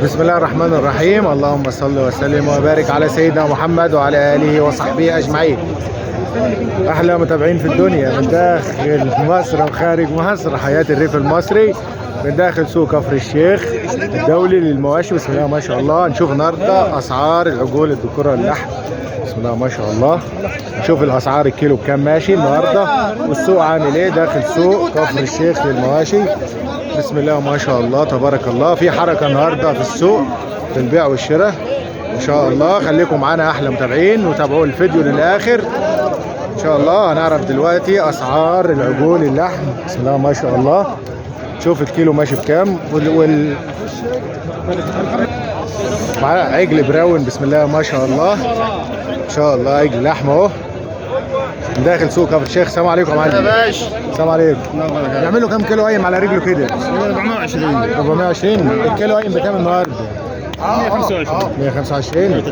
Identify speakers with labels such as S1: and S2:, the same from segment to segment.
S1: بسم الله الرحمن الرحيم، اللهم صل وسلم وبارك على سيدنا محمد وعلى آله وصحبه أجمعين. أحلى متابعين في الدنيا من داخل مصر وخارج مصر، حياة الريف المصري من داخل سوق كفر الشيخ الدولي للمواشي. بسم الله ما شاء الله، نشوف النهارده أسعار العجول الذكورة اللحم. بسم الله ما شاء الله، نشوف الأسعار الكيلو بكام ماشي النهارده والسوق عامل إيه داخل سوق كفر الشيخ للمواشي. بسم الله ما شاء الله تبارك الله، في حركة النهارده في السوق في البيع والشراء ان شاء الله. خليكم معانا احلى متابعين وتابعوا الفيديو للاخر ان شاء الله. هنعرف دلوقتي اسعار العجول اللحم. بسم الله ما شاء الله، شوف الكيلو ماشي بكام. معانا عجل براون. بسم الله ما شاء الله، ان شاء الله عجل لحم اهو داخل سوق كفر الشيخ. السلام عليكم يا معلم.
S2: يا باشا
S1: السلام عليكم. يعملوا كام كيلو قايم على رجله كده؟
S2: 420.
S1: 420. الكيلو قايم بكام النهارده؟
S2: 125.
S1: 125.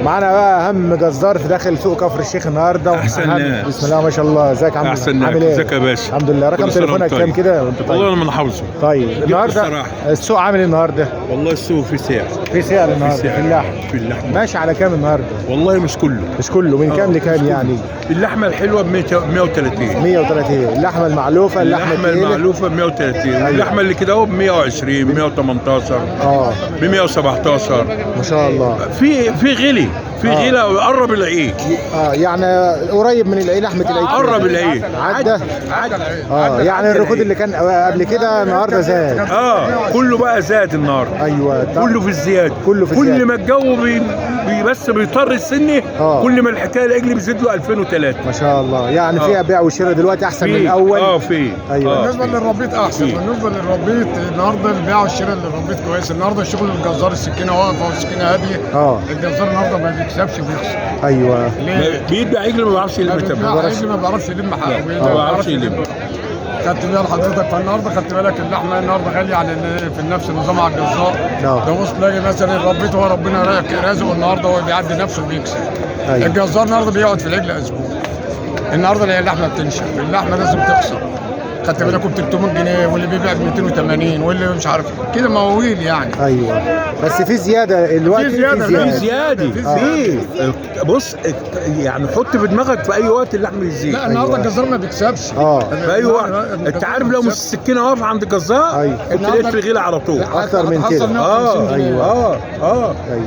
S1: معانا بقى اهم جزار في داخل سوق كفر الشيخ النهارده.
S3: احسن ناس.
S1: بسم الله ما شاء الله، ازيك عامل
S3: احسن ناس.
S1: عامل ايه؟
S3: ازيك يا باشا؟
S1: الحمد لله. رقم
S3: كل سنة
S1: تليفونك
S3: وانت
S1: كام
S3: طيب.
S1: كده وانت طيب؟
S3: والله انا من حافظه.
S1: طيب النهارده
S3: الصراحة.
S1: السوق عامل ايه النهارده؟
S3: والله السوق في سعر،
S1: في سعر النهارده
S3: في سعر
S1: في اللحم؟
S3: في اللحم
S1: ماشي على كام النهارده؟
S3: والله مش كله،
S1: مش كله، من كام لكام يعني؟
S3: اللحمة الحلوة ب 130.
S1: 130. اللحمة المعلوفه، اللحمة
S3: اللحمة
S1: التقيله
S3: المعلوفه ب 130.
S1: أيوة.
S3: اللحمة اللي كده اهو ب 120، 118، ب 117.
S1: ما شاء الله.
S3: في غلي، في غلا وقرب العيد.
S1: يعني قريب من العيد، لحمه العيد
S3: قرب العيد.
S1: عدى
S3: عدى.
S1: يعني الركود اللي كان قبل كده النهارده زاد.
S3: كله بقى زاد النهارده.
S1: ايوه
S3: كله في الزيادة،
S1: كله في الزيادة.
S3: كل ما الجو بس بيطر السن، كل ما الحكاية العجل بيزيد له 2003.
S1: ما شاء الله، يعني فيها بيع وشراء دلوقتي احسن من الاول.
S3: في
S1: ايوه.
S2: بالنسبة للربيط احسن. بالنسبة للربيط النهارده البيع والشراء للربيط كويس النهارده. الشغل الجزار السكينة واقفة والسكينة هادية. الجزار النهارده ما بيكسبش، بيخسر.
S1: ايوه،
S2: ليه؟
S3: بيدي عجل ما بيعرفش يلم تمام.
S2: عجل ما بيعرفش يلم حقه،
S3: ما بيعرفش يلم.
S2: خدت بال حضرتك؟ فالنهارده خدت بالك اللحمة النهارده غالية على في نفس النظام على الجزار. ده بص تلاقي مثلا الربيط هو ربنا رازقه النهارده، هو بيعدي نفسه وبيكسب.
S1: أيوة.
S2: الجزار النهارده بيقعد في العجل اسبوع. النهارده اللحمة بتنشف، اللحمة لازم تخسر. خدت بالك؟ ب 300 جنيه، واللي بيبيع ب 280، واللي مش عارف كده مواويل يعني.
S1: ايوه، بس في زيادة دلوقتي.
S2: في زيادة،
S3: في زيادة. في بص يعني حط في دماغك في اي وقت اللحم يزيد.
S2: لا النهارده الجزار ما بيكسبش.
S3: في اي وقت. انت عارف لو مش السكينة واقفة عند الجزار كنت لقيت في غلا على طول
S1: اكتر من كده.
S3: ايوه.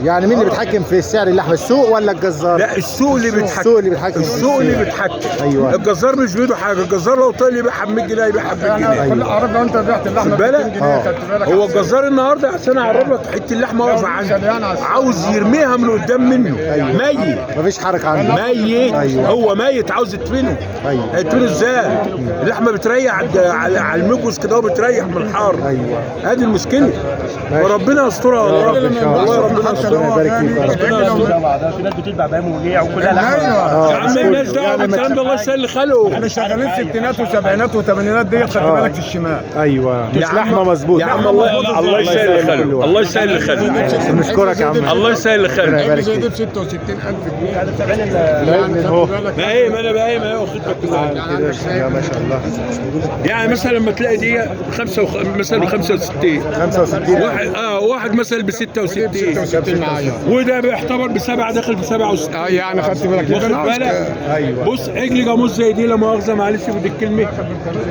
S1: يعني مين اللي بيتحكم في سعر اللحمة، السوق ولا الجزار؟
S3: لا السوق اللي بيتحكم.
S1: السوق اللي بيتحكم.
S3: السوق اللي بيتحكم.
S1: ايوه.
S3: الجزار مش بيده حاجة، الجزار لو طلع يبيعها ب 100 جنيه يبيعها ب 100 جنيه.
S2: ايوه. عارف لو انت بعت اللحمة ب 200 جنيه خدت بالك.
S3: هو الجزار النهارده عشان اعرف لك حتة اللحمة واقفة عنده، عاوز يرميها من قدام منه.
S1: أيوة.
S3: ميت،
S1: مفيش حركة عنده،
S3: ميت.
S1: أيوة.
S3: هو ميت عاوز يدفنه.
S1: ايوه.
S3: هيدفنه ازاي؟ اللحمة بتريح على المجوز كده وبتريح من الحر.
S1: ايوه،
S3: ادي المشكلة. وربنا يسترها
S1: يا رب ان شاء
S3: الله.
S1: الله.
S3: ربنا
S1: ربنا يبارك فيك يا رب.
S4: في ناس بتتبع بهايم وبيع وكلها لحمه.
S3: يا عم الناس دعوه بالكلام ده، الله يسهل اللي خلقه.
S2: احنا شغالين ستينات وسبعينات وثمانينات ديت خدت بالك في الشمال.
S1: ايوه، مش لحمه مظبوطة
S3: يا عم الله يسهل اللي خلقه. الله يسهل اللي خلقه.
S1: نشكرك يا عم.
S3: الله يسهل اللي خلقه.
S1: يبارك
S2: زي دي
S1: فيك.
S2: ب 66000 جنيه.
S1: اهو.
S3: ما ايه، ما انا بقى ما واخد بالك.
S1: يا ما شاء الله.
S3: يعني مثلا لما تلاقي دي مثلا ب 65،
S1: 65.
S3: واحد واحد مثلا ب 66،
S2: 66 معايا،
S3: وده بيعتبر بسبعة، داخل ب 67.
S2: يعني خدت بالك.
S3: واخد بالك؟
S1: ايوه.
S3: بص عجل جاموس زي دي لا مؤاخذة معلش في دي الكلمة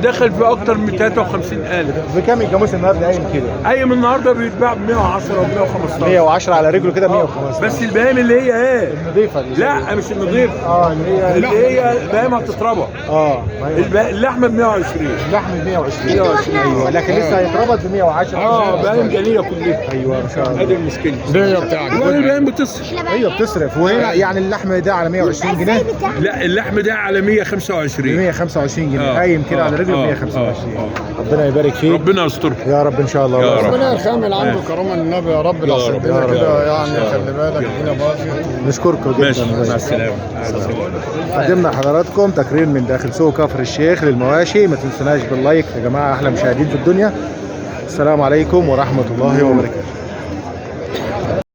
S3: دخل في اكتر من 53000.
S1: بكام الجاموس النهارده قايم كده؟
S3: قايم النهارده بيتباع ب 110 و 115.
S1: 110 على رجله كده، 115.
S3: بس البهايم اللي هي ايه؟
S1: النظيفة اللي
S3: لا مش النظيفة،
S1: اللي هي
S3: اللي هي بهايم هتتربى. اللحمة ب 120.
S1: اللحم ب 120. ايوه، لكن لسه هيتربط ب 110.
S3: بهايم جميلة كلها.
S1: ايوه ما شاء الله.
S3: ادي المشكلة.
S2: دي بتاعك.
S3: البهايم بتصرف.
S1: ايوه بتصرف. وهنا يعني اللحم ده على 120 جنيه.
S3: لا اللحم ده على 125.
S1: 125 جنيه قايم كده على رجله ب 125. ربنا يبارك فيك.
S3: ربنا يسترها
S1: يا رب ان شاء الله.
S3: يا رب.
S2: ربنا يرحم اللي عنده كرامة النبي يا رب. لو صدقنا كده يعني خلي بالك الدنيا باظت.
S1: نشكركم جدا.
S3: ماشي، مع السلامة.
S1: قدمنا حضراتكم تقرير من داخل سوق كفر الشيخ للمواشي. ما تنسوناش باللايك يا جماعة، احلى مشاهدين في الدنيا. السلام عليكم ورحمة الله وبركاته.